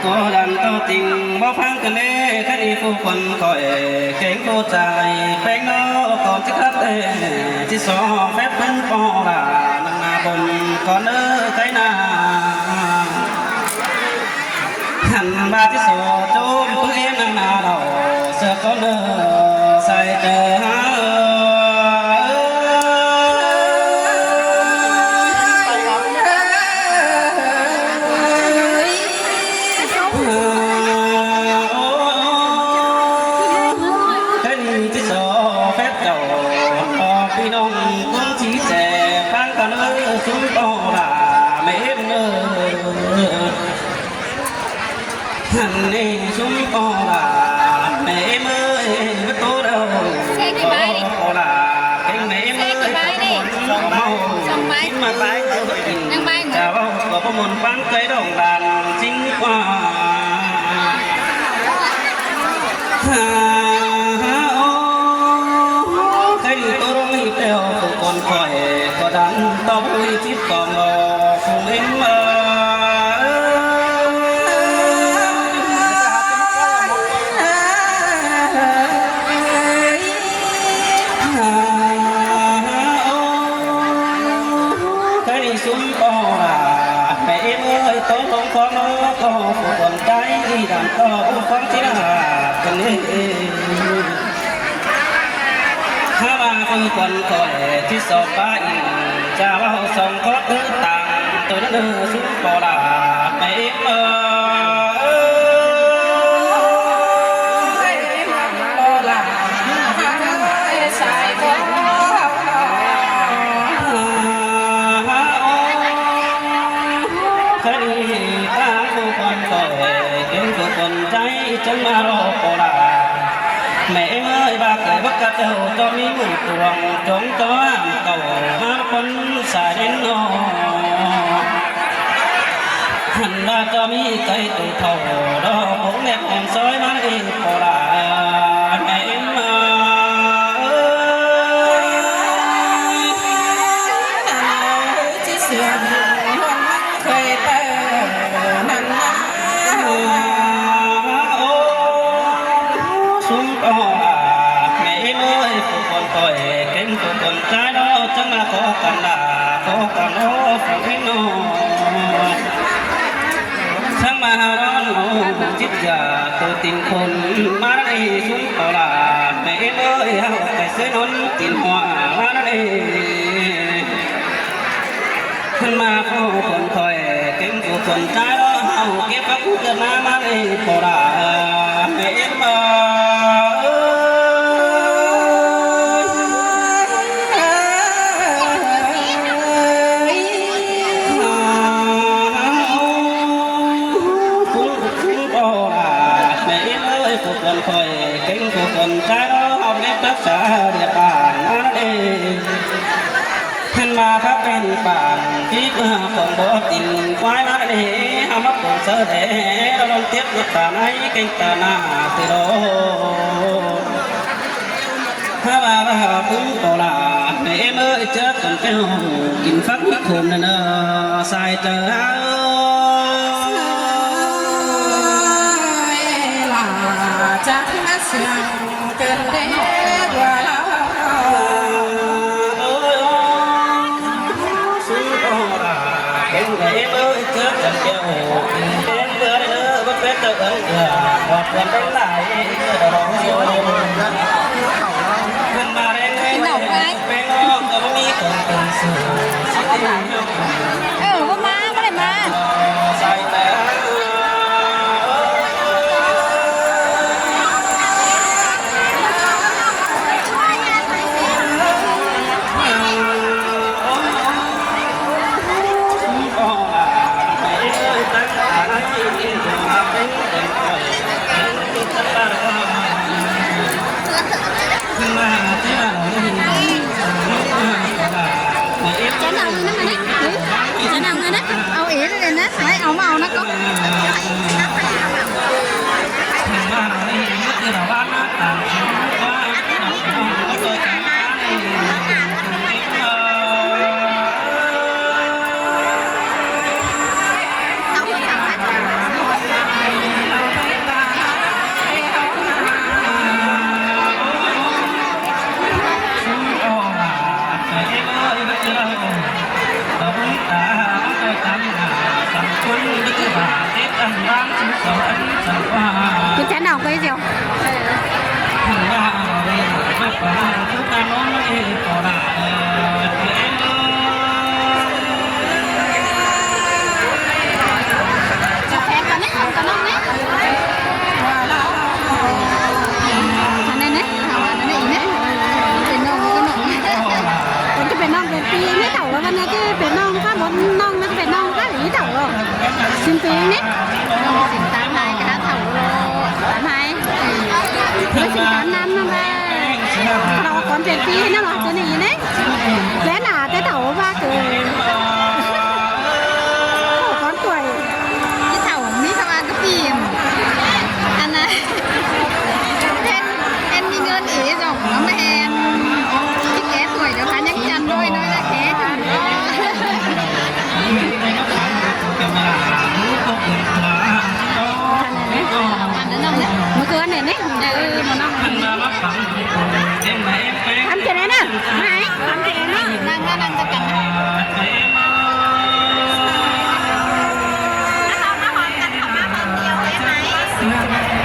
ບໍ່ດັນໂຕຕິງ ບໍ່ຟັງກັນເດ້ ຄັນອີຜູ້ຄົນຂ້ອຍ ເກງຜູ້ຊາຍ ແປງນອກກ່ອນຊິຄັບເອ ຊິສອແຟບເພິ່ນປໍລາ ນັງນາບົນກ່ອນເດີໄກນາ ຫັນວ່າຊິສອໂຈມປືເອ ນັງນາເລົ່າ ເສືອກ່ອນເດີສາຍເດີ ເປັນທີ່ຊອແຟບເຈົ້າ ພີ່ນ້ອງຄົນທີ່ແຈຟັງກັນເອີ ຊຸມປໍລາແມ່ເອີ ຫັ້ນນີ້ຊຸມປໍລາແມ່ເອີ ໂຕເຮົາ ເຊກອີກໃບນີ້ ໂຕລາເປັນແມ່ເອີ ເຊກອີກໃບນີ້ ສອງໃບ ສອງໃບ ກິນມາໄປ ຍັງໃບ ຈະເວົ້າກໍບໍ່ມ່ວນ ຟັງໃຈດອງດານຈິງກວ່າ ຫາ ຫາ ໂອ້ ໃຄດີໂຕລົງອີກແລ້ວ ຜູ້ຄົນຂ້ອຍກໍດັນຕອບ ຜູ້ທີ່ຕິດຕອມ ຜູ້ເຫັນມາ ໃຄດີຊຸມປໍລາແມ່ເອີຍ ໂຕລົງຄອນ ໂຕຜູ້ຄົນໃຈ ທີ່ດັນຕອບ ຜູ້ຄວາມທີ່ລາດກັນເອ ຖ້າວ່າຄືຄົນຂ້ອຍທີ່ສອບປາອີກ ຈະເວົ້າສອງຂໍ້ຄືຕ່າງ ໂຕນັ້ນເດີຊຸມປໍລາແມ່ເອີຍ ສາຍຄົນ ຄະນີຕາມຜູ້ຄົນກໍເຫັນ ເປັນຜູ້ຄົນໃຈ ຈຶ່ງມາລໍໂປລາ ແມ່ເອີຍ ວ່າເກີດວ່າກະເຈົ້າ ເຈົ້າມີໝູ່ປວງ ຈົ່ງເຈົ້າຫ້າມເຂົ້າຫາຄົນສາຍເດັ່ນນອ ຫັ້ນວ່າເຈົ້າມີໃຈໂຕເຖົ້າ ດອກບົງແນບແອມຊອຍມາເອງໂປລາ ແມ່ເອີຍ ເອີຍ ເຊື່ອ ເຄີຍໄປນັ້ນນາ ໂອ້ ຊຸມກໍວ່າ ແມ່ເອີຍ ຜູ້ຄົນຂ້ອຍ ເປັນຜູ້ຄົນຊາຍ ເຮົາຈັ່ງມາຂໍກັນລາ ຂໍກັນໂອ້ ຜູ້ເປັນນ້ອງ ທັງມາຫາຮ້ອນໂອ້ ຈິດຢາ ໂຕຕິງຄົນ ມາເອີຍ ຊຸມກໍວ່າ ແມ່ເອີຍ ເຮົາໄປເສຍໜົນກິນຫົວ ມາເອີຍ ຂຶ້ນມາຂໍຄົນຂ້ອຍ ເປັນຜູ້ສົນໃຈ ເຮົາເກັບພະຄຸນເກີດມາ ມາເອີຍ ໂປລາ ແມ່ເອັມເອີຍ ໂປລາ ແມ່ເອັມເອີຍ ຜູ້ຄົນຂ້ອຍ ເປັນຜູ້ສົນໃຈ ເຮົາເກັບຮັກສາເດບານ ມາເອີຍ ເພິ່ນມາພັກເປັນປານ ທີ່ເພື່ອຂອງບໍ່ຕິນຄວາຍມາເດ ເຮົາມາປົງເສີແດ່ ລະລົງເຈັບນ້ຳຕາໃນເກັ່ງຕາໜ້າຕິໂລ ຖ້າວ່າວ່າປຸງໂຕລາ ແມ່ເອີຍເຈີກັນແກ້ວ ກິນຝັກມີໂຄມເນີ ສາຍເຈີ ສາຍລາ ຈັກມາເຊື່ອງ ເກີນເດກວ່າລາວ ເອີຍ ໂອ້ ສຸນໂຕລາ ເປັນໄງເອີຍ ເກີດຈັນແກ້ວ ເປັນເພື່ອນເດີ ບໍ່ເປັນເຈົ້າເອີ້ນເອື້ອ ຂອບຄວນເປັນຫຼາຍ ເອີຍ ດອກໂຊ ຂຶ້ນມາແລງໃຫ້ ເປັນອອກ ກໍບໍ່ມີຄົນເປັນສູ່ ເອີ ບໍ່ມາ ບໍ່ໄດ້ມາ ສາຍຕາ ຈະນຳນັ້ນນະ ຈະນຳນັ້ນນະ ເອົາເອເລີຍນະ ໄປເອົາມາເອົານະກໍ ເອົາມາ กินแทนเอาก็เดียว แทนกันนี่ กันน้องนี่ อันนี้นี่ อันนี้อีกนี่ เป็นน้องก็น้อง คนที่เป็นน้องเป็นปีนี่เฒ่าแล้ว วันนี้ที่เป็นน้องก็น้อง น้องไม่เป็นน้องก็อีเฒ่า สิบปีนี่ สินตามนายคณะเฒ่າโล ตามนาย เออ สินตามนำนั่นแหละ เราก่อนเป็นปีนั่นหรอ จะหนีนี่ และหนาแต่เฒ่าว่าเกิน เฒ่าก่อนป่วย อีเฒ่ามีสมาธิปีม อันนั้น แทน แทนมีเงินอีก สอง มาแทน ที่แกป่วยเดี๋ยวพันยังจันด้วยน้อยนะแก ເມື່ອຄືນນີ້ນີ້ ເອີ ມານັ່ງ ທຳເຈັບແນ່ນະ ໄໝ ທຳເຈັບແນ່ນະ ນັ່ງ ນັ່ງ ນັ່ງຈັດກັນນະ ເອົາມາຫອມກັນ ເອົາມາຫອມດຽວເລີຍໄໝ.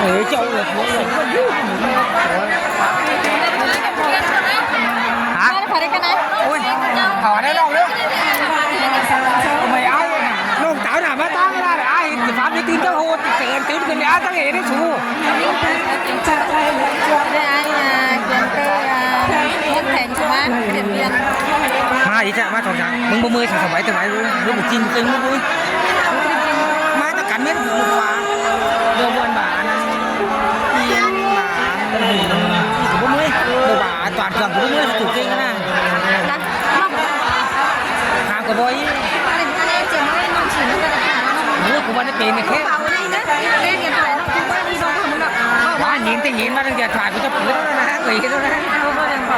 ເອີ ເຈົ້າເອີຍ ຮະ ຂໍໄດ້ກັນນະ ໂອ້ຍ ເອົາໄດ້ນ້ອງເດີ ໄມ່ອ້າຍ ນ້ອງຕາວໜ້າມາຕັ້ງເວລາແຫຼະ ອ້າຍ ສະພາບນີ້ຕື່ນເຈົ້າໂຫດ ເຊີນຕື່ນຂຶ້ນ ອ້າຍ ຕັ້ງເອໄດ້ສູ ໄດ້ອ້າຍ ອ່າ ກຽມເຕີ ອ່າ ເຮັດແຂງສະມາ ປຽນ ມາອີກແທ້ ມາສອງສາມ ມຶງບໍ່ເມື່ອຍ ສະບາຍ ສະບາຍ ເອີ ເລື່ອງຈິງເປັນບໍ່ເມື່ອຍ ມາແຕ່ກັນແມ່ນ ເລື່ອງບ່ອນບານ ປຽນບານ ບໍ່ເມື່ອຍ ບໍ່ບາ ຕອນເຄື່ອງບໍ່ເມື່ອຍ ສູເກັ່ງນະ ຫາກະບໍ່ອີກ ເອີ ກູວ່າໄດ້ເປັນແທ້ ວ່າເຫັນແຕ່ເຫັນມາຕັ້ງແຕ່ຖ່າຍ ກູຈະເປີດແລ້ວນະ. ໄປເຮັດແນວໃດ ເຮົາບໍ່ໄດ້ໄປ.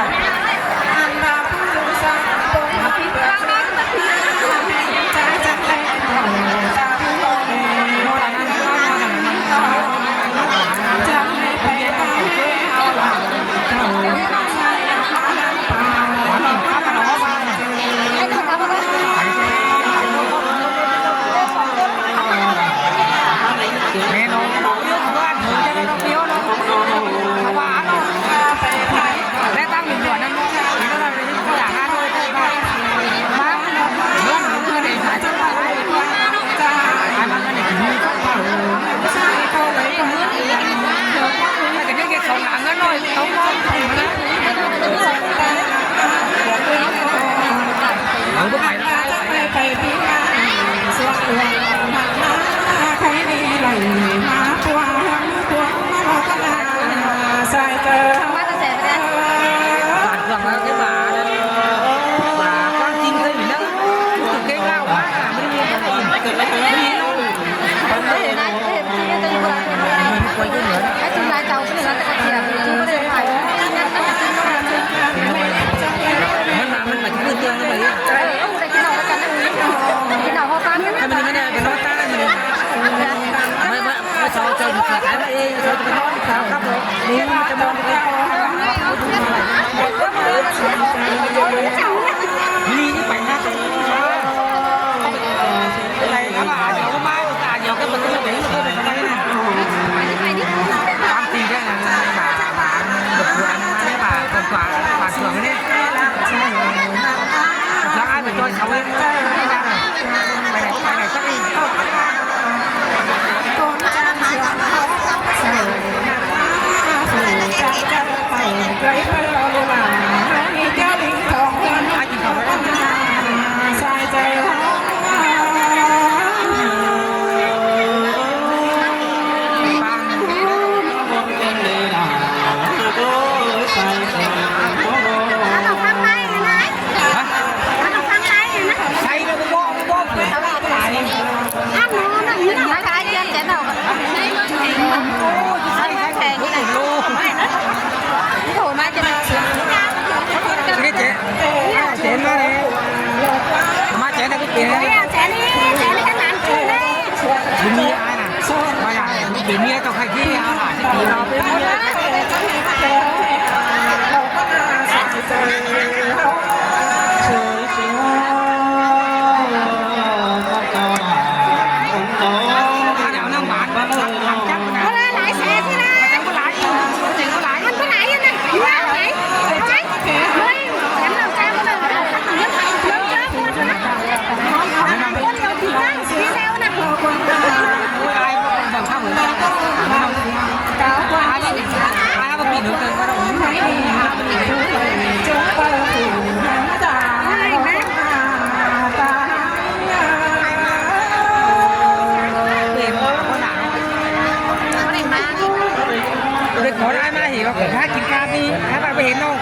ໄດ້ຂໍອ້າຍມາເຫັນວ່າ ຫາກິນກາບນີ້ ໃຫ້ໄປບໍ່ເຫັນນ້ອງ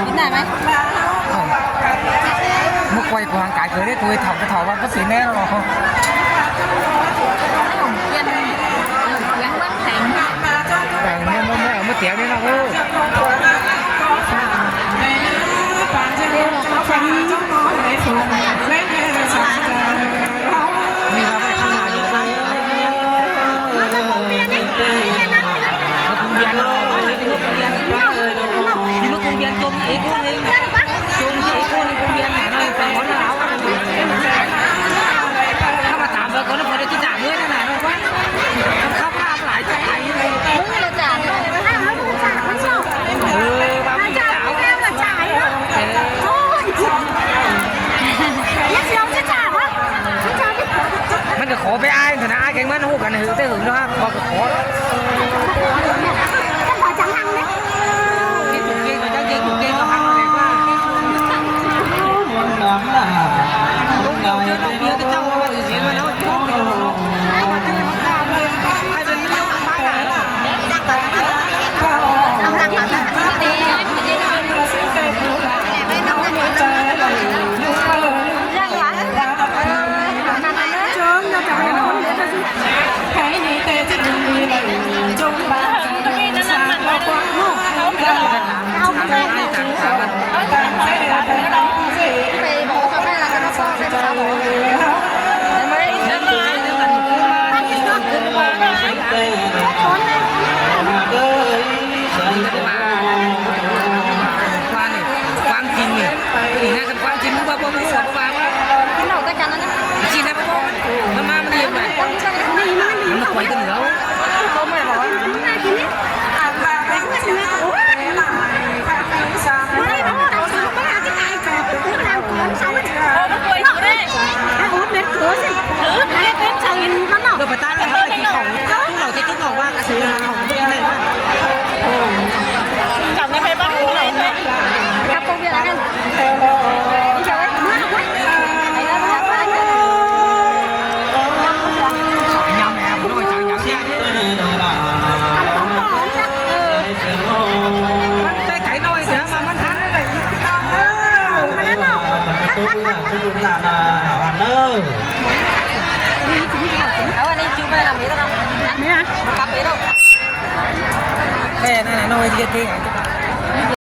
ກິນໄດ້ໄໝ? ເອົ້າ ມາກ່ອຍກວ່າຮ່າງກາຍເກີນເດ້ ໂຕເຖົ້າກະເຖົ້າວ່າບໍ່ເປັນແນ່ເນາະ. ປ່ຽນ ປ່ຽນເມືອງແຂງ ເອີ ເມືອງ ເມືອງ ເມືອງ ເມືອງຕຽງນີ້ເນາະ ໂອ້. ມັນກະຂໍໄປອ້າຍຫັ້ນນະ ອ້າຍແກງມັນຮູ້ກັນແຕ່ຫຶງເນາະ ຂໍກະຂໍ. ມັນໄກໆໜ້ອຍ ດຽວມາມັນທັນໄດ້ອີກ ເອີ ມັນນັ້ນເນາະ ປະຕູນະ ປະຕູນະ ນະ ເອົາອັນເດີ ເອົາອັນນີ້ຈຸໄປລະ ມີແຕ່ນຳ ນີ້ນະ ກັບໄປໂລດ ແມ່ນະ ນ້ອຍເຮັດເອງ